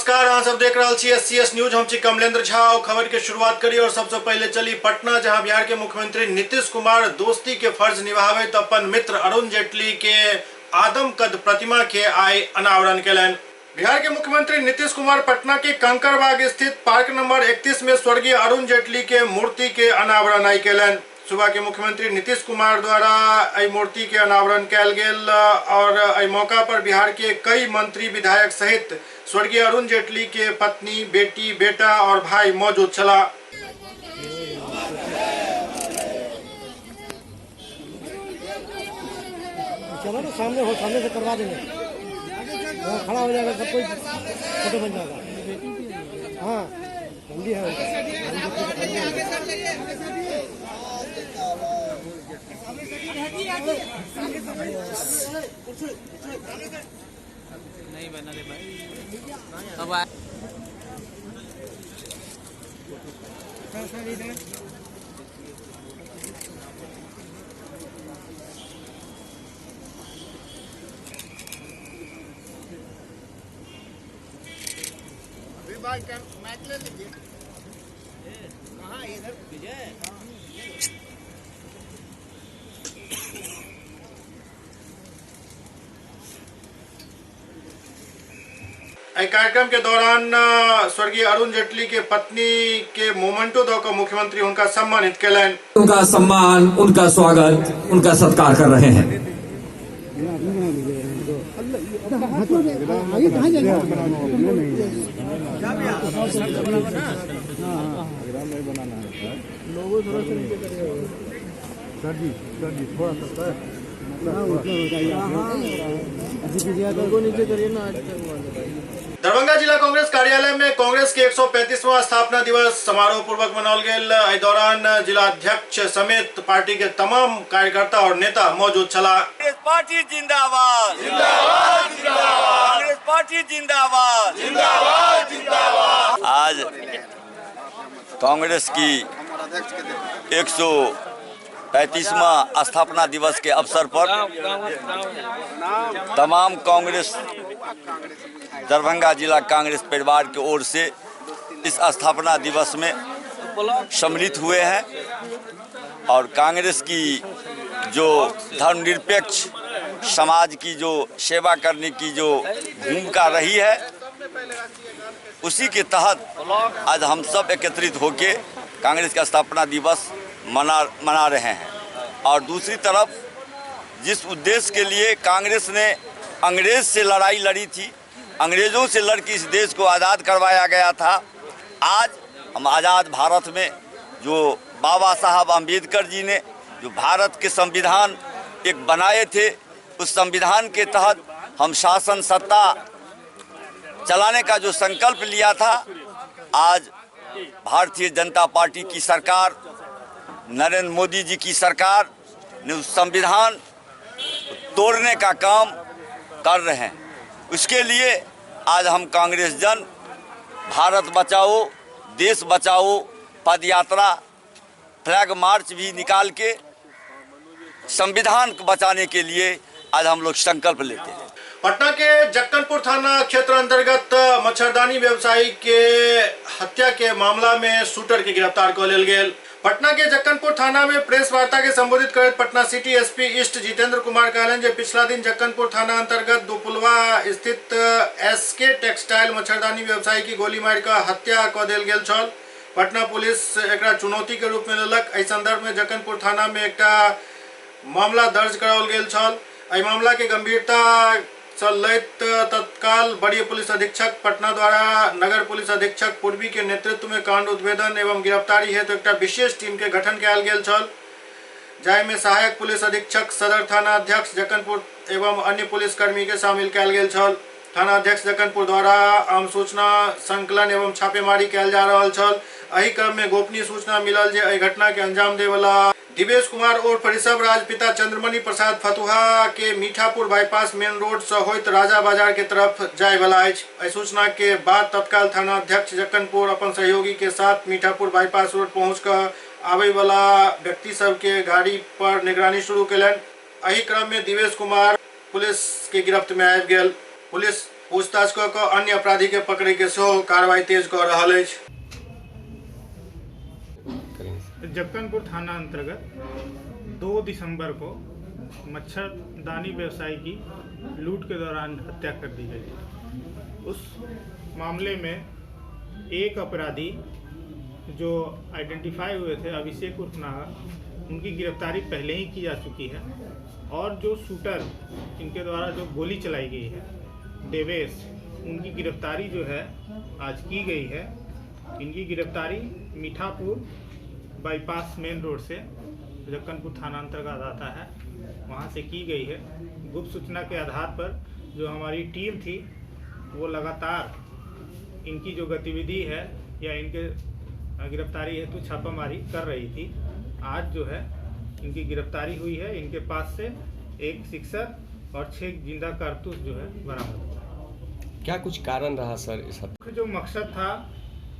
नमस्कार, अहाँ सब देख रहल छी एससीएस न्यूज। हम छी कमलेंद्र झा और खबर के शुरुआत करी और सबसे पहले चली पटना, जहां बिहार के मुख्यमंत्री नीतीश कुमार दोस्ती के फर्ज निभाबैत अपन मित्र अरुण जेटली के आदमकद प्रतिमा के आइ अनावरण केलनि। बिहार के मुख्यमंत्री नीतीश कुमार पटना के कंकड़बाग स्थित पार्क नंबर 31 में स्वर्गीय अरुण जेटली के मूर्ति के अनावरण आइ केलनि। सुबह के मुख्यमंत्री नीतीश कुमार द्वारा एहि मूर्ति के अनावरण कयल गेल और एहि मौका पर बिहार के कई मंत्री विधायक सहित स्वर्गीय अरुण जेटली के पत्नी, बेटी, बेटा और भाई मौजूद छलाह। चलो ना, सामने हो, सामने से करवा देंगे, वहाँ खड़ा हो जाएगा, सब कोई फोटो बन जाएगा। हाँ, जल्दी है उनका। नहीं बना रे भाई, अब एहि कार्यक्रम के दौरान स्वर्गीय अरुण जेटली के पत्नी के मोमेंटो दऽ कऽ मुख्यमंत्री हुनका सम्मानित केलनि। उनका सम्मान, उनका स्वागत, उनका सत्कार कर रहे हैं। आगे कहाँ जाएंगे? दरभंगा जिला कांग्रेस कार्यालय में कांग्रेस के 135वां स्थापना दिवस समारोह पूर्वक मनाओल गेल। एहि दौरान जिलाध्यक्ष समेत पार्टी के तमाम कार्यकर्ता और नेता मौजूद छलाह। कांग्रेस पार्टी जिंदाबाद, जिंदाबाद, जिंदाबाद। कांग्रेस पार्टी जिंदाबाद, जिंदाबाद, जिंदाबाद। आज कांग्रेस की 135वां स्थापना दिवस के अवसर पर तमाम कांग्रेस दरभंगा जिला कांग्रेस परिवार की ओर से इस स्थापना दिवस में सम्मिलित हुए हैं और कांग्रेस की जो धर्मनिरपेक्ष समाज की जो सेवा करने की जो भूमिका रही है, उसी के तहत आज हम सब एकत्रित होके कांग्रेस का स्थापना दिवस मना मना रहे हैं। और दूसरी तरफ जिस उद्देश्य के लिए कांग्रेस ने अंग्रेज से लड़ाई लड़ी थी, अंग्रेज़ों से लड़के इस देश को आज़ाद करवाया गया था, आज हम आज़ाद भारत में जो बाबा साहब अम्बेडकर जी ने जो भारत के संविधान एक बनाए थे, उस संविधान के तहत हम शासन सत्ता चलाने का जो संकल्प लिया था, आज भारतीय जनता पार्टी की सरकार, नरेंद्र मोदी जी की सरकार ने उस संविधान तोड़ने का काम कर रहे हैं। उसके लिए आज हम कांग्रेस जन भारत बचाओ देश बचाओ पदयात्रा फ्लैग मार्च भी निकाल के संविधान को बचाने के लिए आज हम लोग संकल्प लेते हैं। पटना के जक्कनपुर थाना क्षेत्र अंतर्गत मच्छरदानी व्यवसायी के हत्या के मामला में शूटर के गिरफ्तार कऽ लेल गेल। पटना के जक्कनपुर थाना में प्रेस वार्ता के संबोधित करैत Patna city SP east Jitendra Kumar कहलनि जे पिछला दिन जक्कनपुर थाना अंतर्गत दुपुलवा स्थित एसके टेक्सटाइल मच्छरदानी व्यवसायी की गोली मारि कऽ हत्या कऽ देल गेल छल। पटना पुलिस एकरा चुनौती के रूप में लेलक। एहि संदर्भ में जक्कनपुर थाना में एकटा मामला दर्ज कराओल गेल छल। एहि मामला के गंभीरता से लैत तत्काल वरीय पुलिस अधीक्षक पटना द्वारा नगर पुलिस अधीक्षक पूर्वी के नेतृत्व में कांड उद्भेदन एवं गिरफ्तारी हेतु एकटा विशेष टीम के गठन कयल गेल छल, जाहि में सहायक पुलिस अधीक्षक, सदर थाना अध्यक्ष जक्कनपुर एवं अन्य पुलिस कर्मी के शामिल कयल गेल छल। थाना अध्यक्ष जक्कनपुर द्वारा आम सूचना संकलन एवं छापेमारी कयल जा रहल छल। एहि क्रम में गोपनीय सूचना मिलल जे एहि घटना के अंजाम देवला दिवेश कुमार उर्फ ऋषभ राज पिता चंद्रमणि प्रसाद फतुहा के मीठापुर बाईपास मेन रोड से होइत राजा बाजार के तरफ जाय वाला अछि। एहि सूचना के बाद तत्काल थाना अध्यक्ष जक्कनपुर अपन सहयोगी के साथ मीठापुर बाईपास रोड पहुंच कऽ आबय वाला व्यक्ति सब के गाड़ी पर निगरानी शुरू केलनि। एहि क्रम में दिवेश कुमार पुलिस के गिरफ्त में आबि गेल। पुलिस पूछताछ कऽ कऽ अन्य अपराधी के पकड़ै के सेहो कार्रवाई तेज कऽ रहल अछि। जक्कनपुर थाना अंतर्गत 2 दिसंबर को मच्छरदानी व्यवसायी की लूट के दौरान हत्या कर दी गई। उस मामले में एक अपराधी जो आइडेंटिफाई हुए थे अभिषेक उर्फ नागा, उनकी गिरफ्तारी पहले ही की जा चुकी है और जो शूटर इनके द्वारा जो गोली चलाई गई है देवेश, उनकी गिरफ्तारी जो है आज की गई है। इनकी गिरफ्तारी मीठापुर बाईपास मेन रोड से जक्कनपुर थाना अंतर्गत आता है, वहाँ से की गई है। गुप्त सूचना के आधार पर जो हमारी टीम थी वो लगातार इनकी जो गतिविधि है या इनके गिरफ्तारी हेतु छापामारी कर रही थी। आज जो है इनकी गिरफ्तारी हुई है। इनके पास से एक सिक्सर और 6 जिंदा कारतूस जो है बरामद हुआ। क्या कुछ कारण रहा सर इस हत्या? जो मकसद था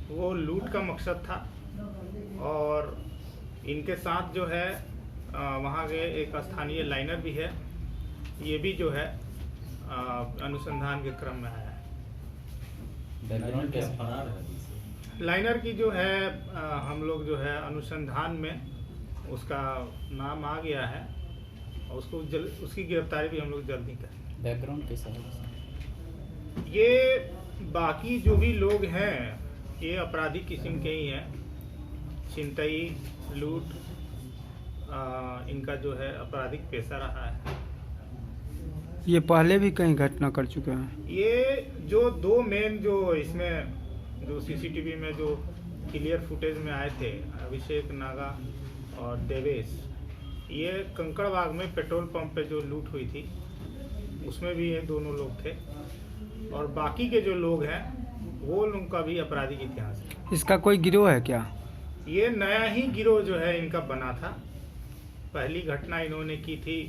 वो लूट का मकसद था और इनके साथ जो है वहाँ के एक स्थानीय लाइनर भी है, ये भी जो है अनुसंधान के क्रम में आया है। लाइनर की जो है हम लोग जो है अनुसंधान में उसका नाम आ गया है और उसको उसकी गिरफ्तारी भी हम लोग जल्दी करेंगे। बैकग्राउंड कैसा है? ये बाकी जो भी लोग हैं ये अपराधी किस्म के ही हैं। छिनतई, लूट, इनका जो है आपराधिक पेशा रहा है। ये पहले भी कहीं घटना कर चुके हैं? ये जो 2 मेन जो इसमें जो सीसीटीवी में जो क्लियर फुटेज में आए थे अभिषेक नागा और देवेश, ये कंकड़बाग में पेट्रोल पंप पे जो लूट हुई थी उसमें भी ये दोनों लोग थे और बाकी के जो लोग हैं वो लोगों का भी आपराधिक इतिहास है। इसका कोई गिरोह है क्या? ये नया ही गिरोह जो है इनका बना था। पहली घटना इन्होंने की थी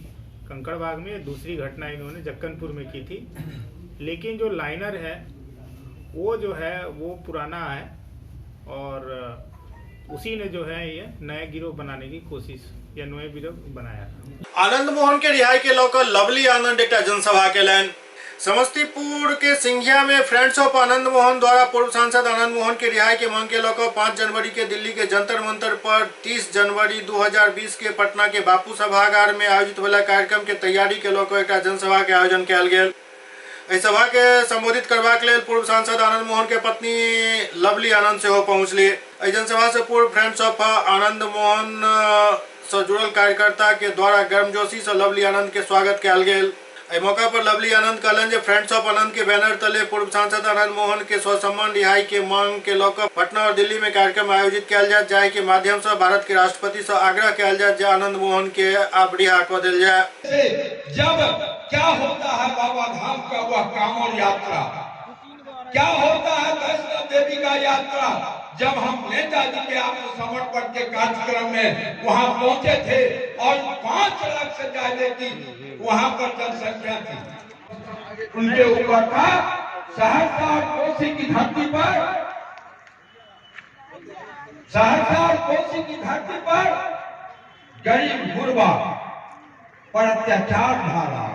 कंकड़बाग में, दूसरी घटना इन्होंने जक्कनपुर में की थी। लेकिन जो लाइनर है वो जो है वो पुराना है और उसी ने जो है ये नया गिरोह बनाने की कोशिश या नए गिरोह बनाया था। आनंद मोहन के रिहाई के लौकर लवली आनंद एक जनसभा के लाइन समस्तीपुर के सिंघिया में फ्रेंड्स ऑफ आनंद मोहन द्वारा पूर्व सांसद आनंद मोहन के रिहाई के मांग के लौकर 5 जनवरी के दिल्ली के जंतर मंतर पर 30 जनवरी 2020 के पटना के बापू सभागार में आयोजित वाला कार्यक्रम के तैयारी के लौकर एक जनसभा के आयोजन कयल गेल। एहि सभा के संबोधित करबाक लेल पूर्व सांसद आनंद मोहन के पत्नी लवली आनंद सेहो पहुंचली। एहि जनसभा से पूर्व फ्रेंड्स ऑफ आनंद मोहन से जुड़ल कार्यकर्ता के द्वारा गर्मजोशी से लवली आनंद के स्वागत कयल गेल। एहि मौका पर लवली आनंद कहलनि जे फ्रेंड्स ऑफ आनंद के बैनर तले पूर्व सांसद आनंद मोहन के ससम्मान रिहाई के मांग के लऽ कऽ पटना और दिल्ली में कार्यक्रम आयोजित कयल जायत, जाहि के माध्यम से भारत के राष्ट्रपति से आग्रह कयल जायत जे आनंद मोहन के आब रिहा कऽ देल जाय। जब क्या होता है बाबा धाम का वह कांवड़ यात्रा, क्या होता है वैष्णव देवी का यात्रा, जब हम नेताजी के आत्मसमर्पण के कार्यक्रम में वहां पहुंचे थे और 5 लाख से ज्यादा की वहां पर जनसंख्या थी, उनके ऊपर था सहरसा और कोसी की धरती पर, सहरसा और कोसी की धरती पर गरीब गुरबा पर अत्याचार ढा रहा।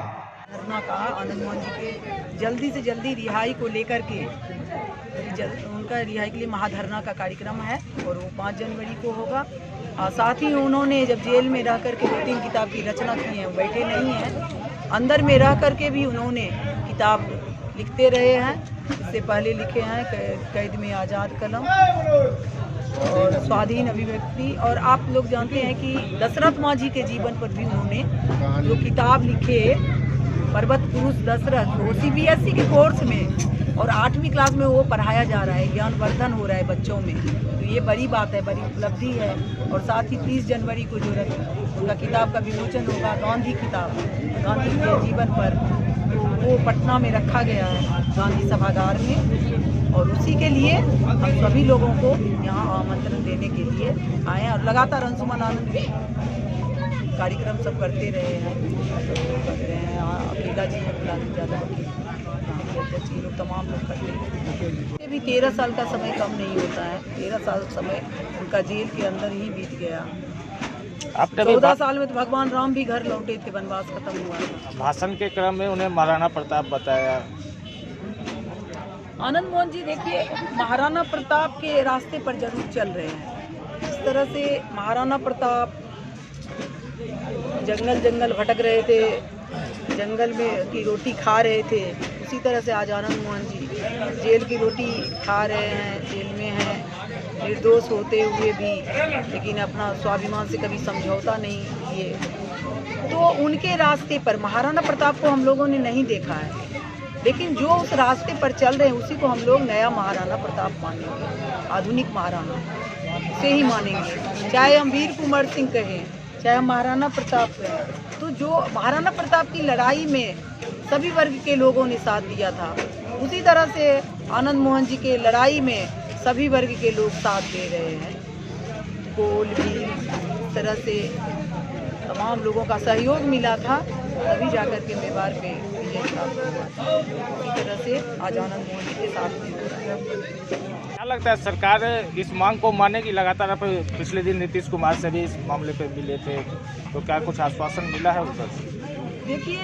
धरना का आनंद मोहन जी के जल्दी से जल्दी रिहाई को लेकर के उनका रिहाई के लिए महाधरना का कार्यक्रम है और वो 5 जनवरी को होगा। साथ ही उन्होंने जब जेल में रह करके 2-3 किताब की रचना की है, बैठे नहीं हैं, अंदर में रह करके भी उन्होंने किताब लिखते रहे हैं। इससे पहले लिखे हैं कैद में आज़ाद कलम और स्वाधीन अभिव्यक्ति। और आप लोग जानते हैं कि दशरथ मांझी के जीवन पर भी उन्होंने जो किताब लिखे पर्वत पुरुष दशरथ, वो CBSE के कोर्स में और 8वीं क्लास में वो पढ़ाया जा रहा है, ज्ञानवर्धन हो रहा है बच्चों में, तो ये बड़ी बात है, बड़ी उपलब्धि है। और साथ ही 30 जनवरी को जो है उनका किताब का विमोचन होगा, गांधी किताब, गांधी के जीवन पर, तो वो पटना में रखा गया है गांधी सभागार में, और उसी के लिए हम सभी लोगों को यहाँ आमंत्रण देने के लिए आए हैं। और लगातार अंशुमन आनंद भी कार्यक्रम सब करते रहे हैं, सब लोग कर रहे हैं, अकेला जी हैं, गुलाब ज़्यादा अध्यक्ष, ये लोग तमाम लोग करते हैं। ये भी 13 साल का समय कम नहीं होता है, 13 साल समय उनका जेल के अंदर ही बीत गया। 14 साल में तो भगवान राम भी घर लौटे थे, वनवास खत्म हुआ था। भाषण के क्रम में उन्हें महाराणा प्रताप बताया। आनंद मोहन जी देखिए महाराणा प्रताप के रास्ते पर जरूर चल रहे हैं। इस तरह से महाराणा प्रताप जंगल जंगल भटक रहे थे, जंगल में की रोटी खा रहे थे, उसी तरह से आज आनंद मोहन जी जेल की रोटी खा रहे हैं, जेल में हैं, निर्दोष होते हुए भी, लेकिन अपना स्वाभिमान से कभी समझौता नहीं किए। तो उनके रास्ते पर, महाराणा प्रताप को हम लोगों ने नहीं देखा है, लेकिन जो उस रास्ते पर चल रहे हैं उसी को हम लोग नया महाराणा प्रताप मानेंगे, आधुनिक महाराणा से ही मानेंगे। चाहे हम वीर कुंवर सिंह कहें, चाहे हम महाराणा प्रताप कहें, तो जो महाराणा प्रताप की लड़ाई में सभी वर्ग के लोगों ने साथ दिया था, उसी तरह से आनंद मोहन जी के लड़ाई में सभी वर्ग के लोग साथ दे रहे हैं। कोल भी इस तरह से तमाम लोगों का सहयोग मिला था, तभी जाकर के मेवाड़ पे विजय प्राप्त हुआ था। उसी तरह से आज आनंद मोहन जी के साथ भी हो रहा है। क्या लगता है सरकार इस मांग को मानेगी? लगातार आप पिछले दिन नीतीश कुमार से भी इस मामले पे मिले थे, तो क्या कुछ आश्वासन मिला है उधर से? देखिए,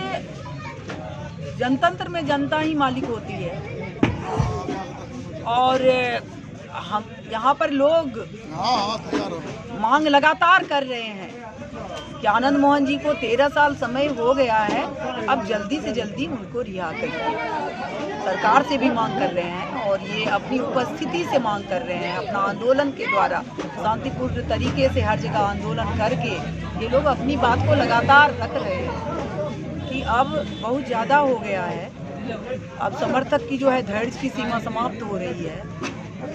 जनतंत्र में जनता ही मालिक होती है और हम यहाँ पर लोग मांग लगातार कर रहे हैं कि आनंद मोहन जी को 13 साल समय हो गया है, अब जल्दी से जल्दी उनको रिहा करिए। सरकार से भी मांग कर रहे हैं और ये अपनी उपस्थिति से मांग कर रहे हैं, अपना आंदोलन के द्वारा शांतिपूर्ण तरीके से हर जगह आंदोलन करके ये लोग अपनी बात को लगातार रख रहे हैं कि अब बहुत ज़्यादा हो गया है, अब समर्थक की जो है धैर्य की सीमा समाप्त हो रही है,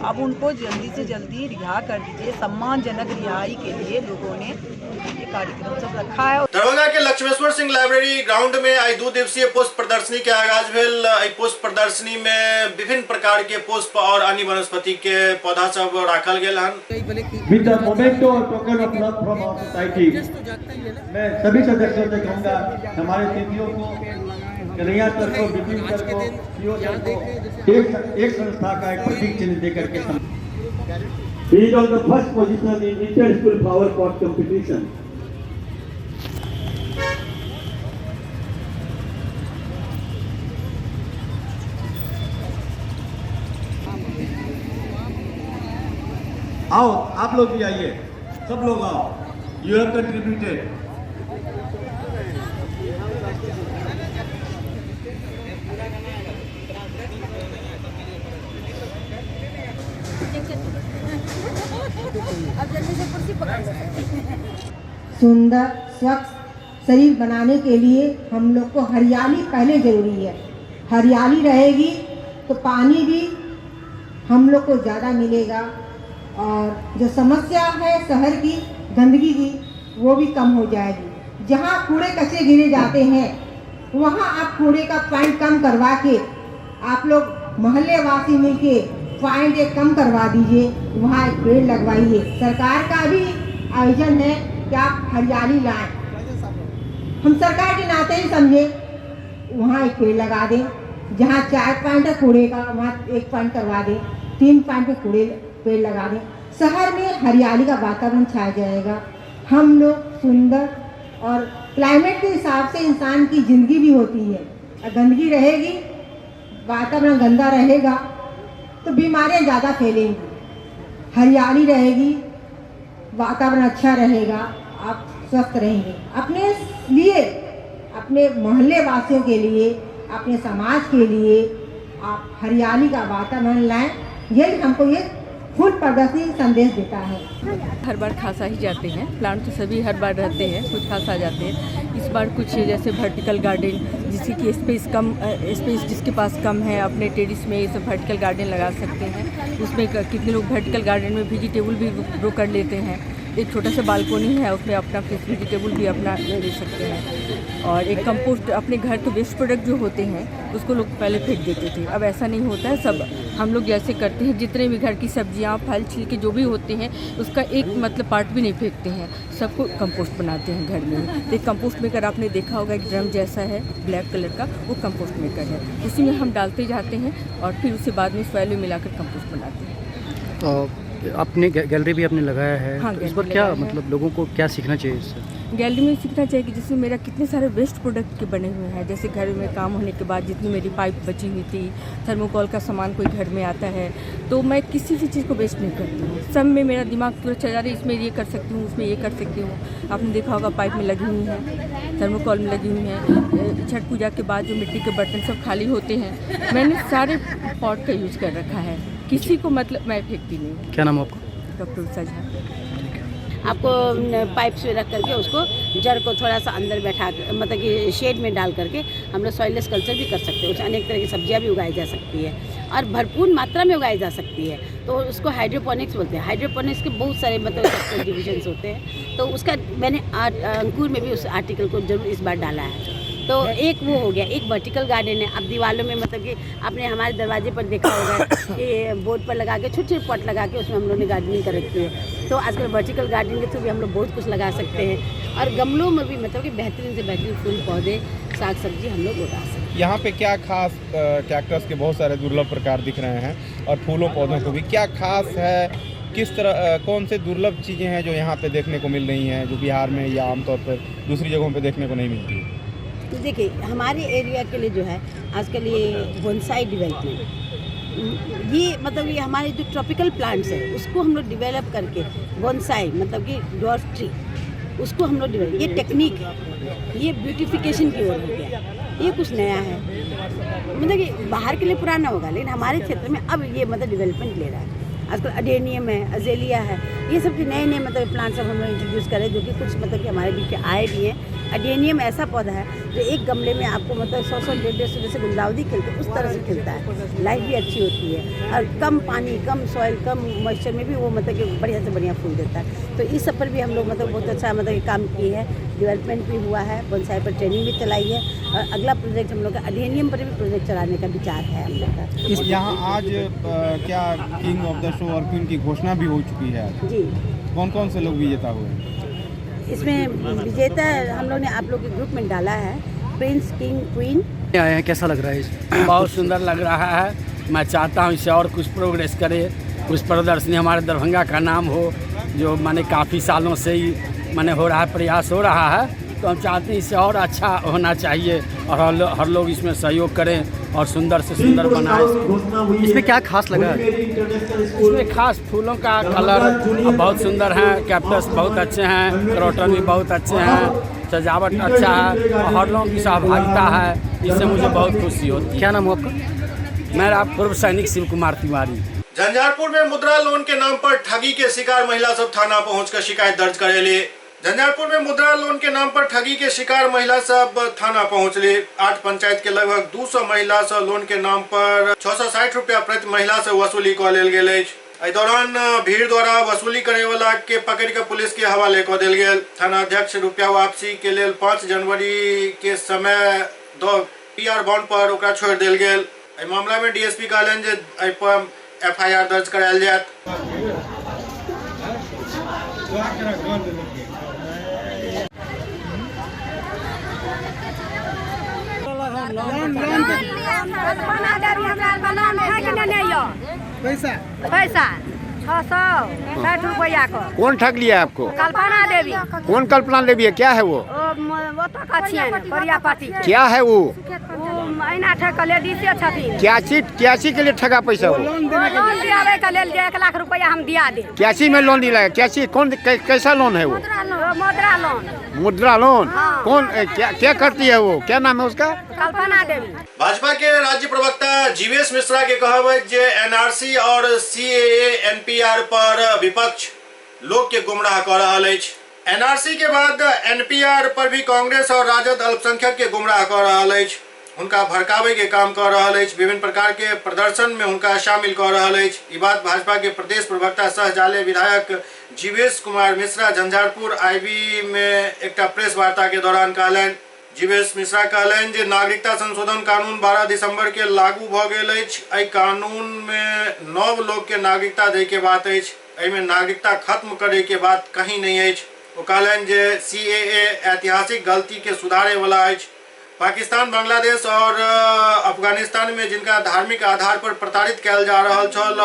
अब उनको जल्दी से जल्दी रिहा कर दीजिए। सम्मानजनक रिहाई के लिए लोगों ने ये कार्यक्रम सब रखा है। दरभंगा के लक्ष्मेश्वर सिंह लाइब्रेरी ग्राउंड में आई 2 दिवसीय पुष्प प्रदर्शनी के आगाज भेल। एहि पुष्प प्रदर्शनी में विभिन्न प्रकार के पुष्प और अन्य वनस्पति के पौधा सब राखल गेल हन। With a memento और token of love from our society, मैं सभी सदस्यों से कहूँगा हमारे अतिथियों को, कन्हैया सर को, विपिन सर को, सीओ सर को एक संस्था का एक प्रतीक चिन्ह देकर के। He is on the first position in inter school flower pot competition. आओ आप लोग भी आइए, सब लोग आओ। You have contributed. सुंदर स्वच्छ शरीर बनाने के लिए हम लोग को हरियाली पहले जरूरी है। हरियाली रहेगी तो पानी भी हम लोग को ज़्यादा मिलेगा और जो समस्या है शहर की गंदगी की वो भी कम हो जाएगी। जहाँ कूड़े कचरे गिरे जाते हैं वहाँ आप कूड़े का पॉइंट कम करवा के आप लोग मोहल्ले वासी मिल के पॉइंट एक कम करवा दीजिए, वहाँ एक पेड़ लगवाइए। सरकार का भी आयोजन है कि आप हरियाली लाएं। हम सरकार के नाते ही समझे, वहाँ एक पेड़ लगा दें। जहाँ 4 पॉइंट है कूड़े का वहाँ 1 पॉइंट करवा दें, 3 पॉइंट पे कूड़े पेड़ लगा दें। शहर में हरियाली का वातावरण छा जाएगा। हम लोग सुंदर और क्लाइमेट के हिसाब से इंसान की ज़िंदगी भी होती है। और गंदगी रहेगी, वातावरण गंदा रहेगा तो बीमारियां ज़्यादा फैलेंगी। हरियाली रहेगी, वातावरण अच्छा रहेगा, आप स्वस्थ रहेंगे। अपने लिए, अपने मोहल्ले वासियों के लिए, अपने समाज के लिए आप हरियाली का वातावरण लाएं। यही हमको ये फूल प्रदर्शनी संदेश देता है। हर बार खासा ही जाते हैं, प्लांट तो सभी हर बार रहते हैं, कुछ खासा जाते हैं। इस बार कुछ जैसे वर्टिकल गार्डन, जिसकी कि स्पेस कम, स्पेस जिसके पास कम है, अपने टेरिस में ये सब वर्टिकल गार्डन लगा सकते हैं। उसमें कितने लोग वर्टिकल गार्डन में वेजिटेबल भी ग्रो कर लेते हैं। एक छोटा सा बालकोनी है, उसमें अपना फ्रेश वेजिटेबल भी अपना ले सकते हैं। और एक कंपोस्ट, अपने घर के वेस्ट प्रोडक्ट जो होते हैं उसको लोग पहले फेंक देते थे, अब ऐसा नहीं होता है। सब हम लोग जैसे करते हैं, जितने भी घर की सब्जियां, फल, छिलके जो भी होते हैं उसका एक मतलब पार्ट भी नहीं फेंकते हैं, सबको कंपोस्ट बनाते हैं घर में। एक कंपोस्ट मेकर आपने देखा होगा, एक ड्रम जैसा है ब्लैक कलर का, वो कंपोस्ट मेकर है। उसी में हम डालते जाते हैं और फिर उसे बाद में सॉइल में मिलाकर कंपोस्ट बनाते हैं। तो आपने गैलरी भी आपने लगाया है। हाँ, तो इस पर क्या मतलब लोगों को क्या सीखना चाहिए इससे? गैलरी में सीखना चाहिए कि जिसमें मेरा कितने सारे वेस्ट प्रोडक्ट के बने हुए हैं, जैसे घर में काम होने के बाद जितनी मेरी पाइप बची हुई थी, थर्मोकॉल का सामान कोई घर में आता है, तो मैं किसी भी चीज़ को वेस्ट नहीं करती हूँ। सब में मेरा दिमाग पूरा चल जा रहा है, इसमें ये कर सकती हूँ, उसमें ये कर सकती हूँ। आपने देखा होगा पाइप में लगी हुई है, थर्मोकॉल में लगी हुई है। छठ पूजा के बाद जो मिट्टी के बर्तन सब खाली होते हैं, मैंने सारे पॉट का यूज़ कर रखा है, किसी को मतलब मैं फेंकती नहीं। क्या नाम आपका? डॉक्टर उषा झा। आपको पाइप से रख करके उसको जड़ को थोड़ा सा अंदर बैठा, मतलब कि शेड में डाल करके हम लोग सॉइललेस कल्चर भी कर सकते हैं। उसमें अनेक तरह की सब्जियां भी उगाई जा सकती है और भरपूर मात्रा में उगाई जा सकती है। तो उसको हाइड्रोपोनिक्स बोलते हैं। हाइड्रोपोनिक्स के बहुत सारे मतलब डिविजन्स होते हैं, तो उसका मैंने अंकुर में भी उस आर्टिकल को जरूर इस बार डाला है। तो एक वो हो गया, एक वर्टिकल गार्डन है। अब दीवालों में मतलब कि आपने हमारे दरवाजे पर देखा होगा कि बोर्ड पर लगा के छोटे छोटे पॉट लगा के उसमें हम लोगों ने गार्डनिंग कर रखी है। तो आजकल वर्टिकल गार्डनिंग के थ्रू भी हम लोग बहुत कुछ लगा सकते हैं और गमलों में भी मतलब कि बेहतरीन से बेहतरीन फूल पौधे साग सब्जी हम लोग उगा सकते हैं। यहाँ पे क्या खास, कैक्टस के बहुत सारे दुर्लभ प्रकार दिख रहे हैं और फूलों पौधों को भी क्या खास है, किस तरह कौन से दुर्लभ चीज़ें हैं जो यहाँ पे देखने को मिल रही हैं जो बिहार में या आमतौर पर दूसरी जगहों पर देखने को नहीं मिलती? तो देखिए, हमारे एरिया के लिए जो है आजकल ये बोनसाई डेवलपमेंट, ये मतलब ये हमारे जो ट्रॉपिकल प्लांट्स हैं उसको हम लोग डेवलप करके बोनसाई मतलब कि ड्वार्फ ट्री उसको हम लोग डेवलप, ये टेक्निक है, ये ब्यूटिफिकेशन की ओर हो गया, ये कुछ नया है, मतलब कि बाहर के लिए पुराना होगा लेकिन हमारे क्षेत्र में अब ये मतलब डेवलपमेंट ले रहा है। आजकल अडेनियम है, अजेलिया है, ये सब नए नए मतलब प्लांट्स अब हम लोग इंट्रोड्यूस करें जो कि कुछ मतलब कि हमारे बीच आए भी हैं। अडेनियम ऐसा पौधा है जो एक गमले में आपको मतलब 100-100 150 जैसे गुलदाउदी खिलते उस तरह से खिलता है, लाइफ भी अच्छी होती है और कम पानी, कम सॉइल, कम मॉइस्चर में भी वो मतलब कि बढ़िया से बढ़िया फूल देता है। तो इस सब पर भी हम लोग मतलब बहुत अच्छा मतलब काम किए हैं, डेवलपमेंट भी हुआ है, बोनसाई पर ट्रेनिंग भी चलाई है और अगला प्रोजेक्ट हम लोग का अडेनियम पर भी प्रोजेक्ट चलाने का विचार है हम लोग का। यहाँ आज क्या किंग ऑफ the शो और क्वीन की घोषणा भी हो चुकी है जी? कौन कौन से लोग विजेता हुए हैं इसमें? विजेता हम लोग ने आप लोग के ग्रुप में डाला है, प्रिंस, किंग, क्वीन। आए हैं, कैसा लग रहा है? बहुत सुंदर लग रहा है। मैं चाहता हूँ इससे और कुछ प्रोग्रेस करे, कुछ प्रदर्शनी हमारे दरभंगा का नाम हो, जो माने काफ़ी सालों से ही माने हो रहा है, प्रयास हो रहा है, तो हम चाहते हैं इससे और अच्छा होना चाहिए और हर लोग इसमें सहयोग करें और सुंदर से सुंदर बनाए। इसमें क्या खास लगा? इसमें खास फूलों का कलर बहुत सुंदर है, कैक्टस बहुत अच्छे हैं, क्रोटन भी बहुत अच्छे हैं, सजावट अच्छा है और हर लोगों की सहभागिता है, इससे मुझे बहुत खुशी होती है। क्या नाम हो आपका? मेरा पूर्व सैनिक शिव कुमार तिवारी। झंझारपुर में मुद्रा लोन के नाम पर ठगी के शिकार महिला सब थाना पहुँच शिकायत दर्ज करेली। झंझारपुर में मुद्रा लोन के नाम पर ठगी के शिकार महिला सब थाना पहुंचली। 8 पंचायत के लगभग 200 महिला से लोन के नाम पर 660 रुपया प्रति महिला से वसूली कऽ लेल गेल अछि। एहि दौरान भीड़ द्वारा वसूली करे वाला के पकड़ के पुलिस के हवाले कऽ देल गेल। थाना अध्यक्ष रुपया वापसी के लेल 5 जनवरी के समय 2 PR bond पर ओकरा छोड़ि देल गेल। एहि मामला में डीएसपी कहलनि जे एहि पर FIR दर्ज करायल जायत। पैसा पैसा 660 रुपया को। कौन ठग लिया आपको? कल्पना देवी। कौन कल्पना देवी है? क्या है वो? क्या है वो? क्या चीज के लिए ठगा पैसा? वो लोन दियावे के लेल 1 लाख रुपया हम दिया दे। क्या चीज में लोन दिलाया? क्या चीज, कौन कैसा लोन है वो? मुद्रा लोन। मुद्रा लोन। कौन क्या क्या करती है वो? क्या नाम है उसका? कल्पना देवी। भाजपा के राज्य प्रवक्ता जीवेश मिश्रा के कहब है जे एनआरसी और सीएए एनपीआर पर विपक्ष लोग के गुमराह कर रहल अछि। एनआरसी के बाद एनपीआर पर भी कांग्रेस और राजद अल्पसंख्यक के गुमराह कर रहल अछि, हुनका भड़कावे के काम कर रहल अछि, विभिन्न प्रकार के प्रदर्शन में हुनका शामिल कर रहल अछि। ई बात भाजपा के प्रदेश प्रवक्ता सह जाले विधायक जीवेश कुमार मिश्रा झंझारपुर आईबी में एकटा प्रेस वार्ता के दौरान कहलनि। जीवेश मिश्रा कहलनि जे नागरिकता संशोधन कानून 12 दिसंबर के लागू भ गेल अछि। एहि कानून में नव लोग के नागरिकता दै के बात अछि, एहिमे नागरिकता खत्म करे के बात कहीं नहीं अछि। ओ कहलनि जे सीएए ऐतिहासिक गलती के सुधारे वाला अछि। पाकिस्तान, बांग्लादेश और अफगानिस्तान में जिनका धार्मिक आधार पर प्रताड़ित कयल जा रहल छल,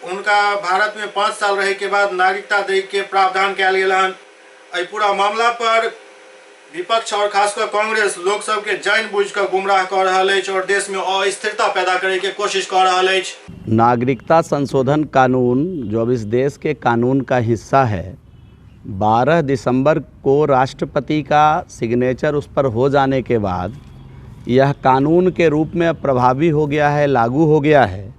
हुनका भारत में 5 साल रहे के बाद नागरिकता दै के प्रावधान कयल गेल हन। एहि पूरा मामला पर विपक्ष और खासकर कांग्रेस लोक सबके जानि बुझि कऽ गुमराह कऽ रहल अछि और देश में अस्थिरता पैदा करे के कोशिश कऽ रहल अछि। नागरिकता संशोधन कानून जो अब इस देश के कानून का हिस्सा है, 12 दिसंबर को राष्ट्रपति का सिग्नेचर उस पर हो जाने के बाद यह कानून के रूप में अब प्रभावी हो गया है, लागू हो गया है।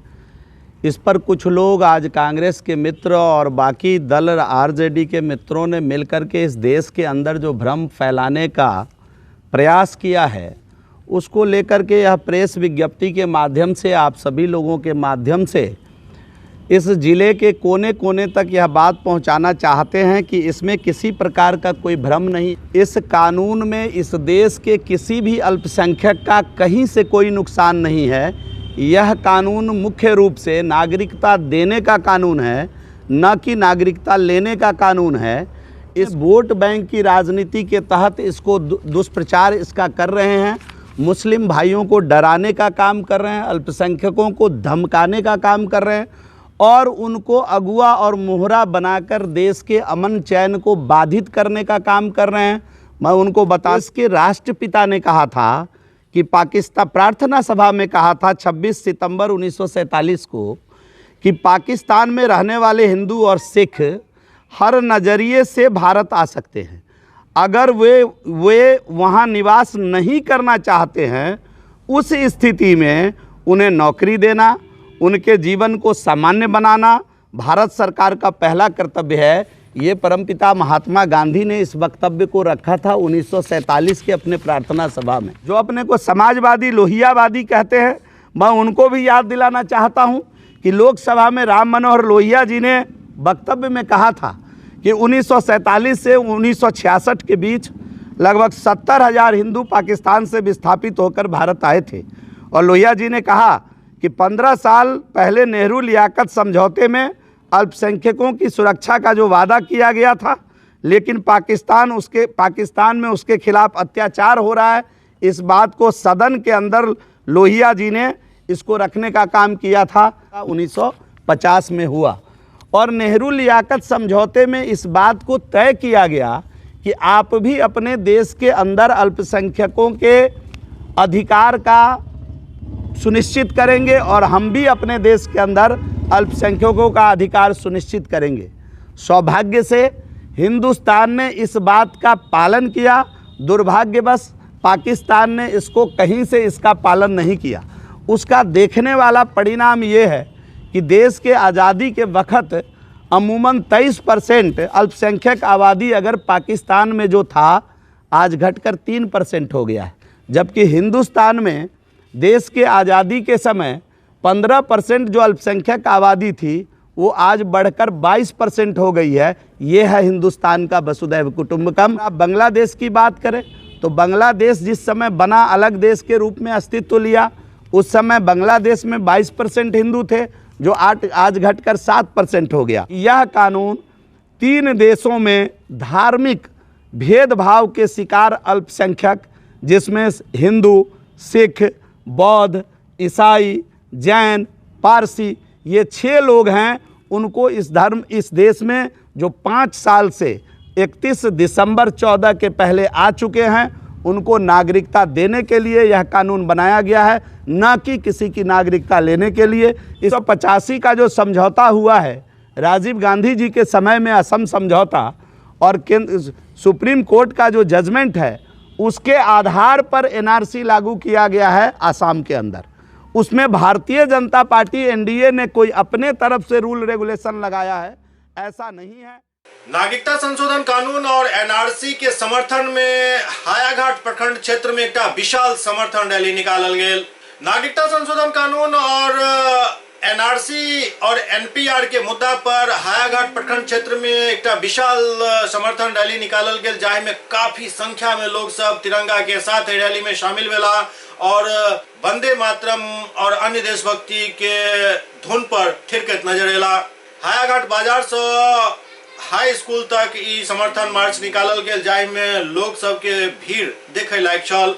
इस पर कुछ लोग आज कांग्रेस के मित्र और बाकी दल आरजेडी के मित्रों ने मिलकर के इस देश के अंदर जो भ्रम फैलाने का प्रयास किया है, उसको लेकर के यह प्रेस विज्ञप्ति के माध्यम से आप सभी लोगों के माध्यम से इस ज़िले के कोने कोने तक यह बात पहुंचाना चाहते हैं कि इसमें किसी प्रकार का कोई भ्रम नहीं। इस कानून में इस देश के किसी भी अल्पसंख्यक का कहीं से कोई नुकसान नहीं है। यह कानून मुख्य रूप से नागरिकता देने का कानून है, न कि नागरिकता लेने का कानून है। इस वोट बैंक की राजनीति के तहत इसको दुष्प्रचार इसका कर रहे हैं, मुस्लिम भाइयों को डराने का काम कर रहे हैं, अल्पसंख्यकों को धमकाने का काम कर रहे हैं और उनको अगुआ और मोहरा बनाकर देश के अमन चैन को बाधित करने का काम कर रहे हैं। मैं उनको बता, इसके राष्ट्रपिता ने कहा था कि पाकिस्तान, प्रार्थना सभा में कहा था 26 सितंबर 1947 को कि पाकिस्तान में रहने वाले हिंदू और सिख हर नज़रिए से भारत आ सकते हैं। अगर वे वहाँ निवास नहीं करना चाहते हैं, उस स्थिति में उन्हें नौकरी देना, उनके जीवन को सामान्य बनाना भारत सरकार का पहला कर्तव्य है। ये परमपिता महात्मा गांधी ने इस वक्तव्य को रखा था 1947 के अपने प्रार्थना सभा में। जो अपने को समाजवादी लोहियावादी कहते हैं, मैं उनको भी याद दिलाना चाहता हूँ कि लोकसभा में राम मनोहर लोहिया जी ने वक्तव्य में कहा था कि 1947 से 1966 के बीच लगभग 70,000 हिंदू पाकिस्तान से विस्थापित होकर भारत आए थे। और लोहिया जी ने कहा कि 15 साल पहले नेहरू लियाकत समझौते में अल्पसंख्यकों की सुरक्षा का जो वादा किया गया था, लेकिन पाकिस्तान में उसके खिलाफ अत्याचार हो रहा है, इस बात को सदन के अंदर लोहिया जी ने इसको रखने का काम किया था। 1950 में हुआ और नेहरू लियाकत समझौते में इस बात को तय किया गया कि आप भी अपने देश के अंदर अल्पसंख्यकों के अधिकार का सुनिश्चित करेंगे और हम भी अपने देश के अंदर अल्पसंख्यकों का अधिकार सुनिश्चित करेंगे। सौभाग्य से हिंदुस्तान ने इस बात का पालन किया, दुर्भाग्यवश पाकिस्तान ने इसको कहीं से इसका पालन नहीं किया। उसका देखने वाला परिणाम ये है कि देश के आज़ादी के वक़्त अमूमन 23% अल्पसंख्यक आबादी अगर पाकिस्तान में जो था, आज घटकर 3% हो गया है, जबकि हिंदुस्तान में देश के आज़ादी के समय 15% जो अल्पसंख्यक आबादी थी वो आज बढ़कर 22% हो गई है। ये है हिंदुस्तान का वसुधैव कुटुंबकम। आप बांग्लादेश की बात करें तो बांग्लादेश जिस समय बना, अलग देश के रूप में अस्तित्व लिया, उस समय बांग्लादेश में 22% हिंदू थे, जो आज घटकर 7% हो गया। यह कानून 3 देशों में धार्मिक भेदभाव के शिकार अल्पसंख्यक, जिसमें हिंदू, सिख, बौद्ध, ईसाई, जैन, पारसी, ये 6 लोग हैं, उनको इस देश में जो 5 साल से 31 दिसंबर 14 के पहले आ चुके हैं, उनको नागरिकता देने के लिए यह कानून बनाया गया है, न कि किसी की नागरिकता लेने के लिए। 1985 का जो समझौता हुआ है, राजीव गांधी जी के समय में असम समझौता और केंद्र सुप्रीम कोर्ट का जो जजमेंट है, उसके आधार पर एनआरसी लागू किया गया है आसाम के अंदर। उसमें भारतीय जनता पार्टी एनडीए ने कोई अपने तरफ से रूल रेगुलेशन लगाया है, ऐसा नहीं है। नागरिकता संशोधन कानून और एनआरसी के समर्थन में हायाघाट प्रखंड क्षेत्र में एकटा विशाल समर्थन रैली निकालल गेल। नागरिकता संशोधन कानून और एनआरसी और एनपीआर के मुद्दा पर हायाघाट प्रखंड क्षेत्र में एकटा विशाल समर्थन रैली निकालल गेल, जाहि में काफी संख्या में लोग सब तिरंगा के साथ रैली में शामिल भेला और वंदे मातरम और अन्य देशभक्ति के धुन पर थिरकैत नजर एला। हायाघाट बाजार से हाई स्कूल तक ई समर्थन मार्च निकालल गेल, जाहि में लोग सबके भीड़ देखे लायक छल।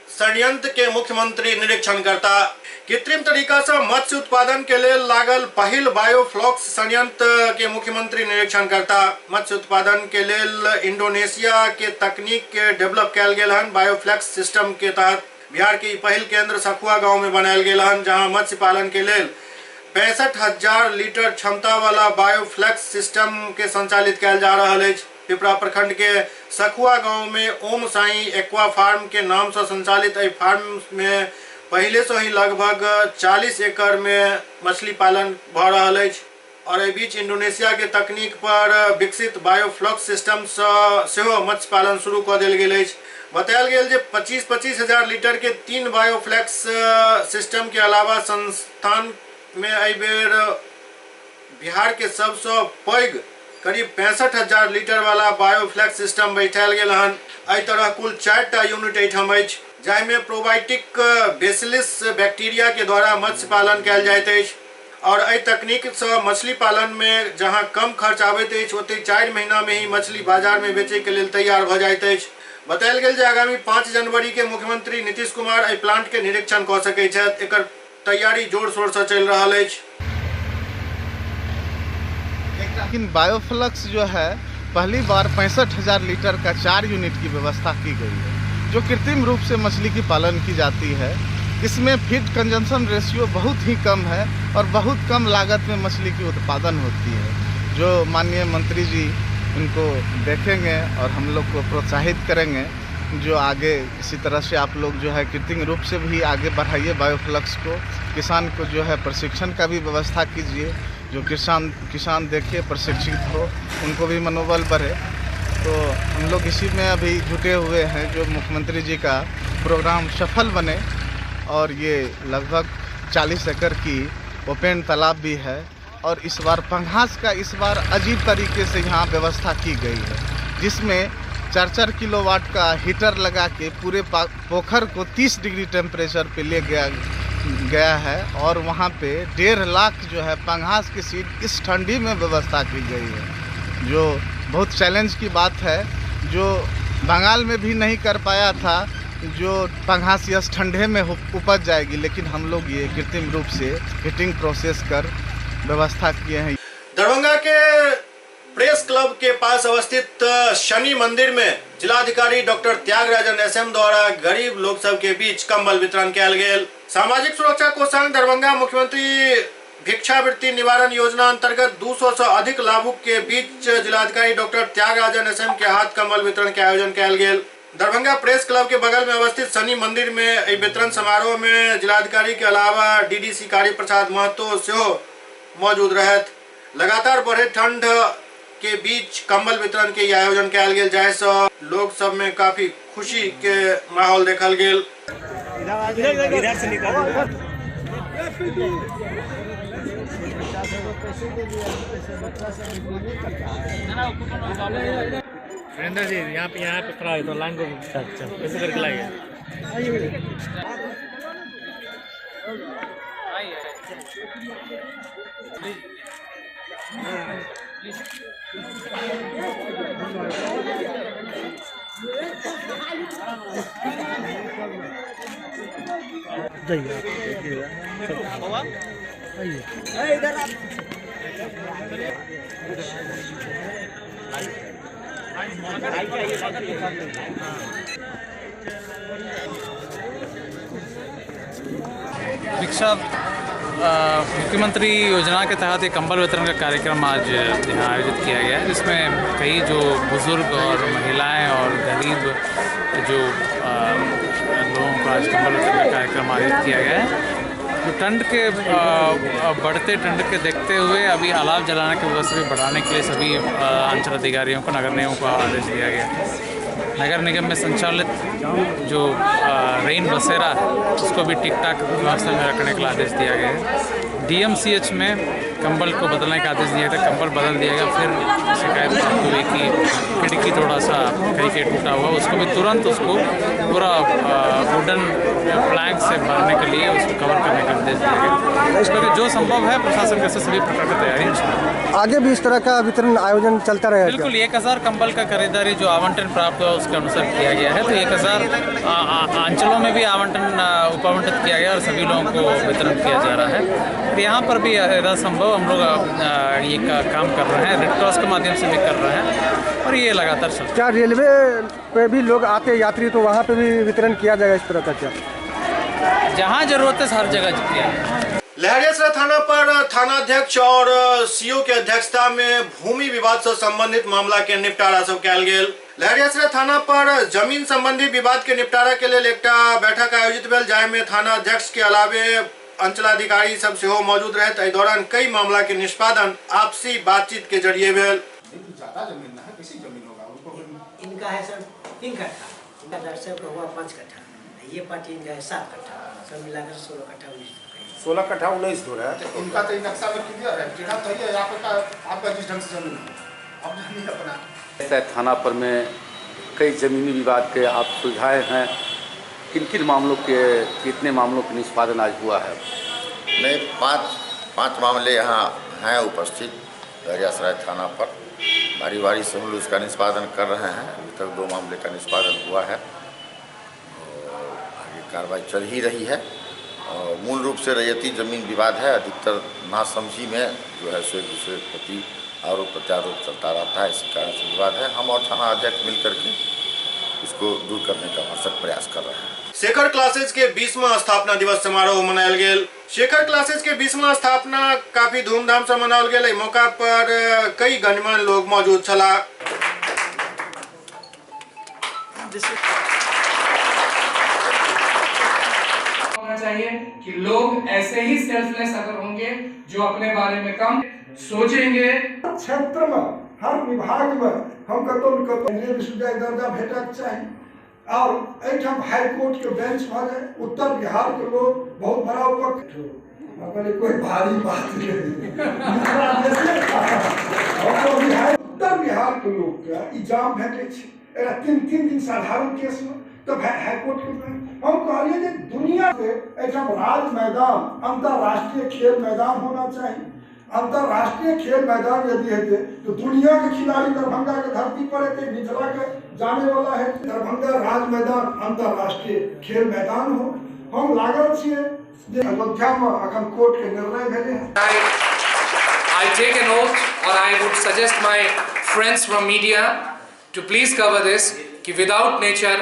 संयंत्र के मुख्यमंत्री निरीक्षण करता। कृत्रिम तरीका से मत्स्य उत्पादन के लेल लागल पहिल बायोफ्लॉक्स संयंत्र के मुख्यमंत्री निरीक्षण करता। मत्स्य उत्पादन के लेल इंडोनेशिया के तकनीक के डेवलप कयल गेल हन। बायोफ्लैक्स सिस्टम के तहत बिहार के पहिल केंद्र सखुआ गांव में बनायल गेल हन, जहां मत्स्य पालन के लेल 65,000 लीटर क्षमता वाला बायोफ्लैक्स सिस्टम के संचालित कयल जा रहल अछि। पिपरा प्रखंड के सखुआ गांव में ओम साई एक्वा फार्म के नाम से संचालित एहि फार्म में पहले से ही लगभग 40 एकड़ में मछली पालन भ रहल अछि और एहि बीच इंडोनेशिया के तकनीक पर विकसित बायोफ्लॉक्स सिस्टम से सेहो मत्स्य पालन शुरू कऽ देल गेल अछि। बतायल गेल जे 25-25 हजार लीटर के 3 बायोफ्लैक्स सिस्टम के अलावा संस्थान में एहि बेर बिहार के सबसँ पैघ करीब 65,000 लीटर वाला बायोफ्लैक्स सिस्टम बैठायल गेल हन। एहि तरह कुल 4टा यूनिट एहिठाम अछि, जाहिमे प्रोबायोटिक बेसिलिस बैक्टीरिया के द्वारा मत्स्य पालन कयल जाइत अछि और एहि तकनीक से मछली पालन में जहां कम खर्च आबैत अछि ओतहि 4 महीना में ही मछली बाजार में बेचै के लेल तैयार भऽ जाइत अछि। बतायल गेल जे आगामी 5 जनवरी के मुख्यमंत्री नीतीश कुमार एहि प्लांट के निरीक्षण कऽ सकैत छथि। एकर तैयारी जोर शोर से चलि रहल अछि। लेकिन बायोफ्लक्स जो है पहली बार 65,000 लीटर का 4 यूनिट की व्यवस्था की गई है, जो कृत्रिम रूप से मछली की पालन की जाती है। इसमें फीड कंजम्पशन रेशियो बहुत ही कम है और बहुत कम लागत में मछली की उत्पादन होती है, जो माननीय मंत्री जी उनको देखेंगे और हम लोग को प्रोत्साहित करेंगे, जो आगे इसी तरह से आप लोग जो है कृत्रिम रूप से भी आगे बढ़ाइए बायोफ्लक्स को। किसान को जो है प्रशिक्षण का भी व्यवस्था कीजिए, जो किसान किसान देखे प्रशिक्षित हो, उनको भी मनोबल बढ़े। तो हम लोग इसी में अभी जुटे हुए हैं, जो मुख्यमंत्री जी का प्रोग्राम सफल बने। और ये लगभग 40 एकड़ की ओपन तालाब भी है और इस बार पंघास का इस बार अजीब तरीके से यहाँ व्यवस्था की गई है, जिसमें 4-4 किलोवाट का हीटर लगा के पूरे पोखर को 30 डिग्री टेम्परेचर पे ले गया गया है और वहाँ पे 1.5 लाख जो है पंघास की सीड इस ठंडी में व्यवस्था की गई है, जो बहुत चैलेंज की बात है, जो बंगाल में भी नहीं कर पाया था, जो पंघास यस ठंडे में उपज जाएगी, लेकिन हम लोग ये कृत्रिम रूप से हीटिंग प्रोसेस कर व्यवस्था किए हैं। दरभंगा के प्रेस क्लब के पास अवस्थित शनि मंदिर में जिलाधिकारी डॉक्टर त्यागराजन एसएम द्वारा गरीब लोग सब के बीच कंबल वितरण कयल गेल। सामाजिक सुरक्षा कोषांग दरभंगा मुख्यमंत्री भिक्षावृत्ति निवारण योजना अंतर्गत 200 से अधिक लाभुक के बीच जिलाधिकारी डॉक्टर त्यागराजन एसएम के हाथ कंबल वितरण के आयोजन कयल गेल। दरभंगा प्रेस क्लब के बगल में अवस्थित शनि मंदिर में एहि वितरण समारोह में जिलाधिकारी के अलावा डीडीसी कारी प्रसाद महतो सेहो मौजूद रहत। लगातार बढ़े ठंड के बीच कंबल वितरण के आयोजन कयल गेल, जाहिसँ लोग सब में काफी खुशी के माहौल देखल गेल। सुरेंद्र जी यहाँ पे खड़ा है तो लाइन को ऐसे करके लाइए। भिक्षा मुख्यमंत्री योजना के तहत एक कंबल वितरण का कार्यक्रम आज यहाँ आयोजित किया गया है, जिसमें कई जो बुज़ुर्ग और महिलाएं और गरीब जो लोगों को आज कंबल वितरण का कार्यक्रम आयोजित किया गया है। जो ठंड के बढ़ते ठंड के देखते हुए अभी अलाव जलाने की व्यवस्था भी बढ़ाने के लिए सभी अंचल अधिकारियों को, नगर निगम को आदेश दिया गया। नगर निगम में संचालित जो रेन बसेरा है उसको भी ठीक ठाक व्यवस्था में रखने का आदेश दिया गया है। डीएमसीएच में कंबल को बदलने का आदेश दिया था, कंबल बदल दिया गया। फिर शिकायत प्राप्त हुई कि खिड़की थोड़ा सा कहीं के टूटा हुआ, उसको भी तुरंत उसको पूरा वुडन प्लैंक से भरने के लिए उसको कवर करने के निर्देश दिए गए। इसको जो संभव है प्रशासन के सभी प्रकार की तैयारी है। आगे भी इस तरह का वितरण आयोजन चलता रहेगा? बिल्कुल, 1000 कंबल का खरीदारी जो आवंटन प्राप्त हुआ उसके अनुसार किया गया है। तो 1000 अंचलों में भी आवंटन उपावंटित किया गया और सभी लोगों को वितरण किया जा रहा है। तो यहाँ पर भी यथासंभव हम लोग ये काम कर रहे हैं, रेड क्रॉस के माध्यम से भी कर रहे हैं और ये लगातार चल। क्या रेलवे पे भी लोग आते यात्री तो वहाँ पे भी वितरण किया जाएगा इस तरह का? क्या जहाँ जरूरत है हर जगह किया है। लहरियासराय थाना पर थानाध्यक्ष और सीओ के अध्यक्षता में भूमि विवाद से संबंधित मामला के निपटारा सब कयल गेल। लहरियासराय थाना पर जमीन संबंधी विवाद के निपटारा के लेल एकटा बैठक आयोजित भेल, जाहि में थानाध्यक्ष के अलावे अंचलाधिकारी सब सेहो मौजूद रहत। एहि दौरान कई मामला के निष्पादन आपसी बातचीत के जरिए भेल। ज्यादा जमीन ना है, कैसी जमीन होगा उनको? इनका है सर 3 कट्ठा, इनका दर्शक का हुआ 5 कट्ठा, ये पार्टी इनका है 7 कट्ठा, सब मिलाकर 16 कट्ठा 19। 16 कट्ठा 19 धुर है। तो इनका तो नक्शा में क्लियर है, टेढ़ा तो ही है आपका, आपका जिस ढंग से जमीन है अब जमीन अपना। ऐसा थाना पर में कई जमीनी विवाद के आप सुलझाए हैं, किन किन मामलों के, कितने मामलों का निष्पादन आज हुआ है? नहीं, पाँच मामले यहाँ हैं उपस्थित लहरियासराय थाना पर। बारी बारी से हम लोग इसका निष्पादन कर रहे हैं। अभी तक 2 मामले का निष्पादन हुआ है और आगे कार्रवाई चल ही रही है। और मूल रूप से रैयती जमीन विवाद है, अधिकतर नासमझी में जो है सो एक दूसरे के प्रति आरोप प्रत्यारोप चलता रहता है, इसी कारण से विवाद है। हम और थाना अध्यक्ष मिल करके इसको दूर करने का भरसक प्रयास कर रहे हैं। शेखर क्लासेज के 20वां स्थापना दिवस समारोह मनायल गेल। शेखर क्लासेज के 20वां स्थापना काफी धूमधाम से मनायल गेल। एहि मौका पर कई गणमान्य लोग मौजूद छलाह। होना चाहिए कि लोग ऐसे ही सेल्फलेस अगर होंगे जो अपने बारे में कम सोचेंगे। क्षेत्र में हर विभाग में हम कतौ न कतौ केंद्रीय विश्वविद्यालय दर्जा भेटक चाही और एहिठाम हाईकोर्ट के बेंच भऽ जाए। उत्तर बिहार के लोग बहुत बड़ा उपकृत, कोई भारी बात नहीं। उत्तर बिहार के लोग के जाम भेटै छै एकरा 3-3 दिन साधारण केस में तो हाईकोर्ट के बेंच। हम कहलिए जे दुनिया के एहिठाम राज मैदान अंतर्राष्ट्रीय खेल मैदान होना चाहिए। अंतर्राष्ट्रीय खेल मैदान यदि हेतै तो दुनिया के खिलाड़ी दरभंगा के धरती पर हेतै, मिथिला के जाने वाला है। दरभंगा राज मैदान अंतर्राष्ट्रीय खेल मैदान हो। हम लागल छियै जे अयोध्या में अखन कोर्ट के निर्णय भेलै हँ। I take an oath or I would suggest my friends from media to please cover this कि without nature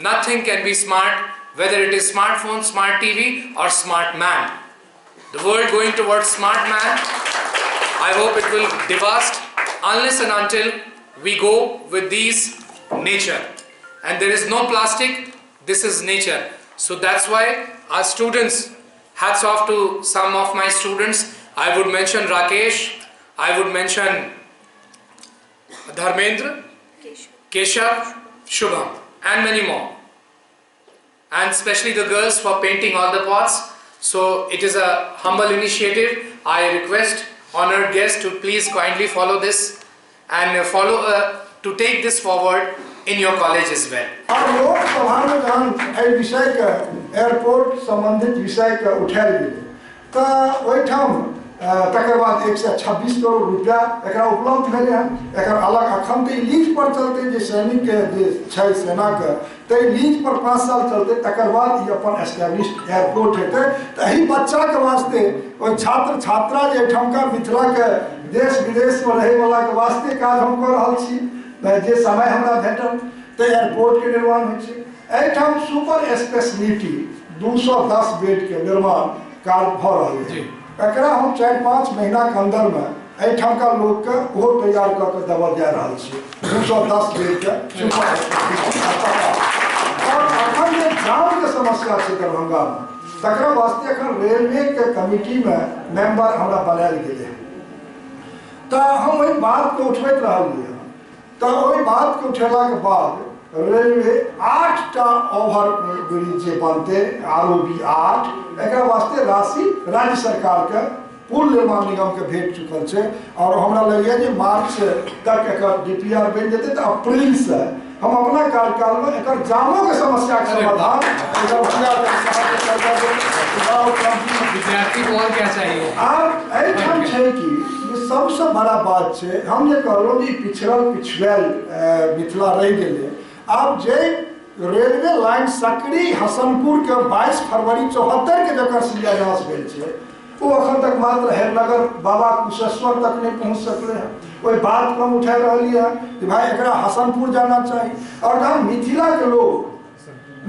nothing can be smart, whether it is smartphone, smart TV or smart man. The world going towards smart man, I hope it will devastate unless and until we go with these nature. And there is no plastic, this is nature. So that's why our students, hats off to some of my students. I would mention Rakesh, I would mention Dharmendra, Keshav, Shubham and many more. And especially the girls for painting all the pots. So it is a humble initiative. I request honored guests to please kindly follow this and follow to take this forward in your college as well. और लोकसभा में जहन एहि विषय के airport संबंधित विषय के उठायल गेलै तऽ ओहिठाम तकर बाद 126 करोड़ रुपया एकरा उपलब्ध भेलै हन। एकर अलग अखन तऽ लीज पर चलतै, जे सैनिक के जे छै सेना के, तऽ लीज पर 5 साल चलतै, तकर बाद ई अपन एस्टेब्लिश एयरपोर्ट हेतै। तऽ एहि बच्चाके वास्ते ओहि छात्र छात्रा जे एहिठामका मिथिलाके देश विदेशमे रहैवलाके वास्ते काज हम कऽ रहल छी। जे समय हमरा भेटल तऽ एयरपोर्टके निर्माण होइ छै। एहिठाम सुपर स्पेशलिटी 210 बेडके निर्माण कार्य भऽ रहल छै। एकरा हम 4-5 महीनाके अन्दरमे एहिठामका लोकके ओहो तैयार कऽ के देबऽ जा रहल छी 210 बेडके सुपर स्पेशलिटी। और अखन जे जामके समस्या छै दरभंगामे, तकरा वास्ते अखन रेलवेके कमिटीमे मेम्बर हमरा बनायल गेलै हँ। तऽ हम ओहि बातके उठबैत रहलियै हँ। तऽ ओहि बातके उठेलाके बाद रेलवे 8टा ओवर ब्रिज जे बनतै ROB 8, एकरा वास्ते राशि राज्य सरकारके पुल निर्माण निगमके भेट चुकल छै। और हमरा लगैए जे मार्च तक एकर DPR बनि जेतै तऽ अप्रैलसँ हम अपना कार्यकालमे एकर जामोके समस्याके समाधान विद्यार्थी को और क्या चाहिए। आब एहिठाम छै कि जे सबसँ बड़ा बात छै, हम जे कहलहुँ जे पिछड़ल पिछुआयल मिथिला रहि गेलै। आब जे रेलवे लाइन सकरी हसनपुर के 22 फरवरी 74 के जकर शिलान्यास भेल छै, ओ अखन तक मात्र हेरनगर बाबा कुशेश्वर तक नहीं पहुँच सकले हैं। ओहि बात को हम उठा रही है कि भाई एकरा हसनपुर जाना चाहिए। और जहाँ मिथिला के लोग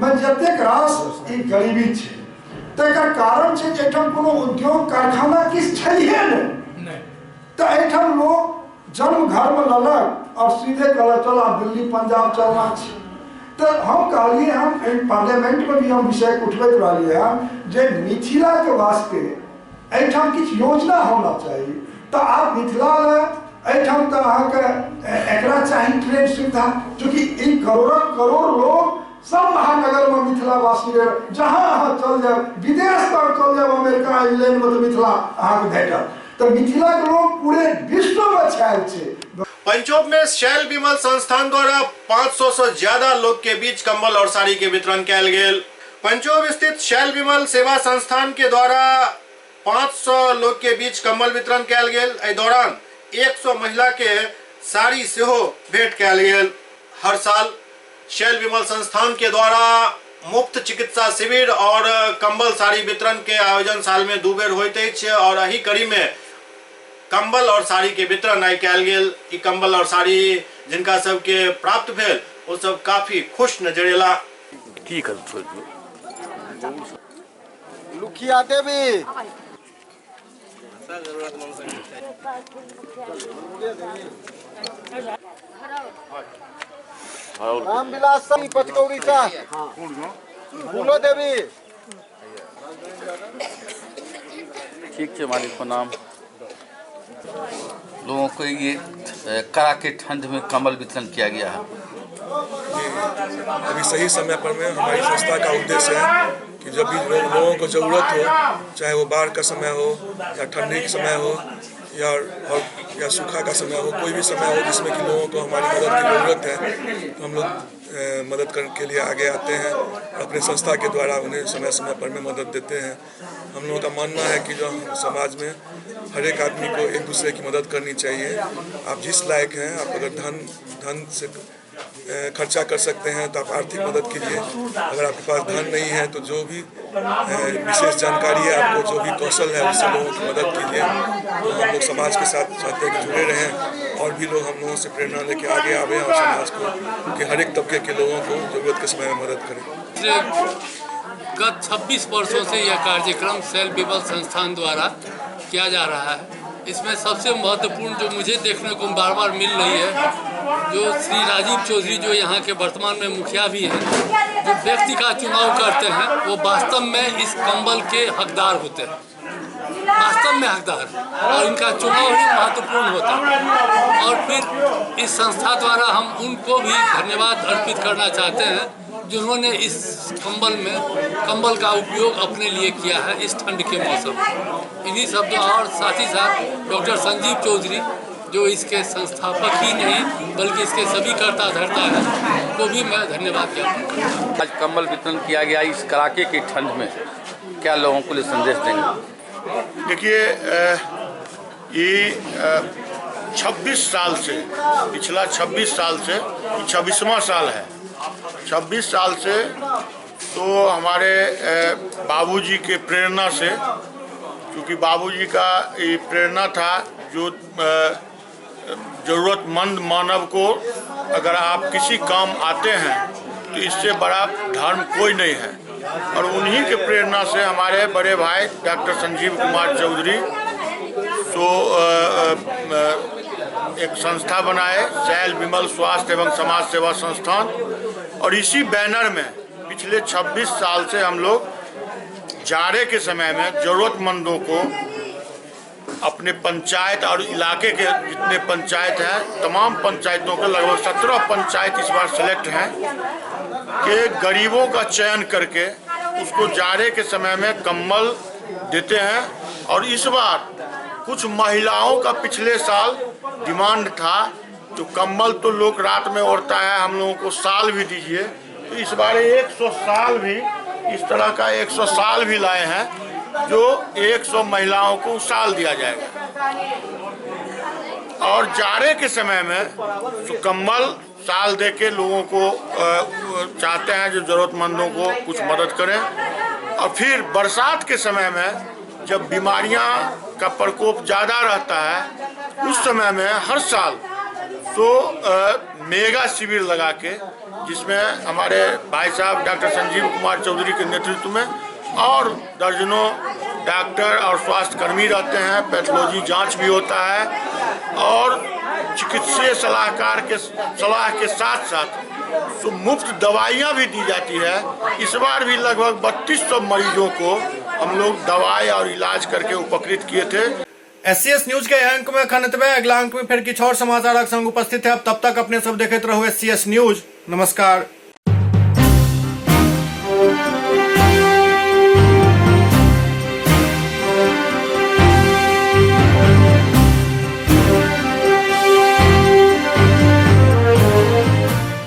में जतेक रास ई गरीबी छै, तकर कारण छै जे एहिठाम कोनो उद्योग कारखाना किछु छैहे नहि। तऽ एहिठाम लोग जन्म घर में लेलक और सीधे कहलक चल आब दिल्ली पंजाब चलना छै। तो हम कहलिए, हम पार्लियामेंट में भी हम विषय उठबैत रहलिए हँ जे मिथिला के वास्ते एहिठाम किछु योजना होना चाही। तो आब मिथिला लए एहिठाम तऽ अहाँके एकरा चाही ट्रेन सुविधा, चूँकि ई करोड़क करोड़ लोग सब महानगर में मिथिलावासी रहे। जहाँ अहाँ चल जायब, विदेश तक चल जायब, अमेरिका इंग्लैंड में तो मिथिला अहाँके भेटत। तो मिथिला के लोग पूरे विश्व में छायल छै। पंचोप में शैल विमल संस्थान द्वारा 500 से ज्यादा लोग के बीच कंबल और साड़ी के वितरण कयल गेल। पंचोप स्थित शैल विमल सेवा संस्थान के द्वारा 500 लोग के बीच कंबल वितरण कयल गेल। एहि दौरान 100 महिला के साड़ी सेहो भेंट कयल गेल। हर साल शैल विमल संस्थान के द्वारा मुफ्त चिकित्सा शिविर और कंबल साड़ी वितरण के आयोजन साल में 2 बेर होइत अछि और एहि कड़ी में कंबल और साड़ी के वितरण आइ कयल गेल। ई कंबल और साड़ी जिनका सबके प्राप्त भेल ओ सब काफी खुश नजर एला। की कर लुखिया देवी रामविलास पचकौड़ी सा फूलो देवी। ठीक है मालिक, प्रणाम। लोगों को ये कड़ाके ठंड में कंबल वितरण किया गया है। अभी सही समय पर में हमारी संस्था का उद्देश्य है कि जब भी लोगों को ज़रूरत हो, चाहे वो बाढ़ का समय हो या ठंडी का समय हो या सूखा का समय हो, कोई भी समय हो जिसमें कि लोगों को हमारी मदद की ज़रूरत है, तो हम लोग मदद करने के लिए आगे आते हैं और अपने संस्था के द्वारा उन्हें समय समय पर में मदद देते हैं। हम लोगों का मानना है कि जो हम समाज में हर एक आदमी को एक दूसरे की मदद करनी चाहिए। आप जिस लायक हैं, आप अगर धन से खर्चा कर सकते हैं तो आप आर्थिक मदद कीजिए। अगर आपके पास धन नहीं है तो जो भी विशेष जानकारी है आपको, जो भी कौशल है, उससे लोगों की मदद कीजिए। तो हम लोग समाज के साथ चाहते हैं कि जुड़े रहें और भी लोग हम लोगों से प्रेरणा लेके आगे आवें और समाज को के हर एक तबके के लोगों को ज़रूरत के समय में मदद करें। गत 26 वर्षों से यह कार्यक्रम शैल विमल संस्थान द्वारा किया जा रहा है। इसमें सबसे महत्वपूर्ण जो मुझे देखने को बार बार मिल रही है, जो श्री राजीव चौधरी जो यहाँ के वर्तमान में मुखिया भी हैं, जो व्यक्ति का चुनाव करते हैं वो वास्तव में इस कंबल के हकदार होते हैं, वास्तव में हकदार, और इनका चुनाव ही महत्वपूर्ण होता है। और फिर इस संस्था द्वारा हम उनको भी धन्यवाद अर्पित करना चाहते हैं जिन्होंने इस कंबल का उपयोग अपने लिए किया है इस ठंड के मौसम में। इन्हीं शब्दों और साथ ही साथ डॉक्टर संजीव चौधरी जो इसके संस्थापक ही नहीं बल्कि इसके सभी कर्ता धर्ता हैं, को भी मैं धन्यवाद ज्ञापन करता हूँ। आज कंबल वितरण किया गया इस कड़ाके की ठंड में, क्या लोगों को लिए संदेश देंगे? देखिए, ये 26 साल से, पिछला 26 साल से, 26वां साल है। 26 साल से तो हमारे बाबूजी के प्रेरणा से, क्योंकि बाबूजी का ये प्रेरणा था जो ज़रूरतमंद मानव को अगर आप किसी काम आते हैं तो इससे बड़ा धर्म कोई नहीं है। और उन्हीं के प्रेरणा से हमारे बड़े भाई डॉक्टर संजीव कुमार चौधरी तो एक संस्था बनाए, शैल विमल स्वास्थ्य एवं समाज सेवा संस्थान, और इसी बैनर में पिछले 26 साल से हम लोग जाड़े के समय में ज़रूरतमंदों को अपने पंचायत और इलाके के जितने पंचायत हैं, तमाम पंचायतों के लगभग 17 पंचायत इस बार सेलेक्ट हैं कि गरीबों का चयन करके उसको जाड़े के समय में कंबल देते हैं। और इस बार कुछ महिलाओं का पिछले साल डिमांड था तो कंबल तो लोग रात में ओढ़ता है, हम लोगों को साल भी दीजिए। तो इस बार 100 साल भी, इस तरह का 100 साल भी लाए हैं, जो 100 महिलाओं को साल दिया जाएगा। और जाड़े के समय में तो कंबल साल दे के लोगों को चाहते हैं जो ज़रूरतमंदों को कुछ मदद करें। और फिर बरसात के समय में जब बीमारियां का प्रकोप ज़्यादा रहता है, उस समय में हर साल तो मेगा शिविर लगा के, जिसमें हमारे भाई साहब डॉक्टर संजीव कुमार चौधरी के नेतृत्व में और दर्जनों डॉक्टर और स्वास्थ्यकर्मी रहते हैं, पैथोलॉजी जांच भी होता है और चिकित्सीय सलाहकार के सलाह के साथ साथ तो मुफ्त दवाइयाँ भी दी जाती है। इस बार भी लगभग 3200 मरीजों को हम लोग दवाई और इलाज करके उपकृत किए थे। एससीएस न्यूज के अंक में अखन एतबे। अगला अंक में फिर किछु और समाचारक संग उपस्थित है। तब तक अपने सब देखैत रहू एससीएस न्यूज। नमस्कार।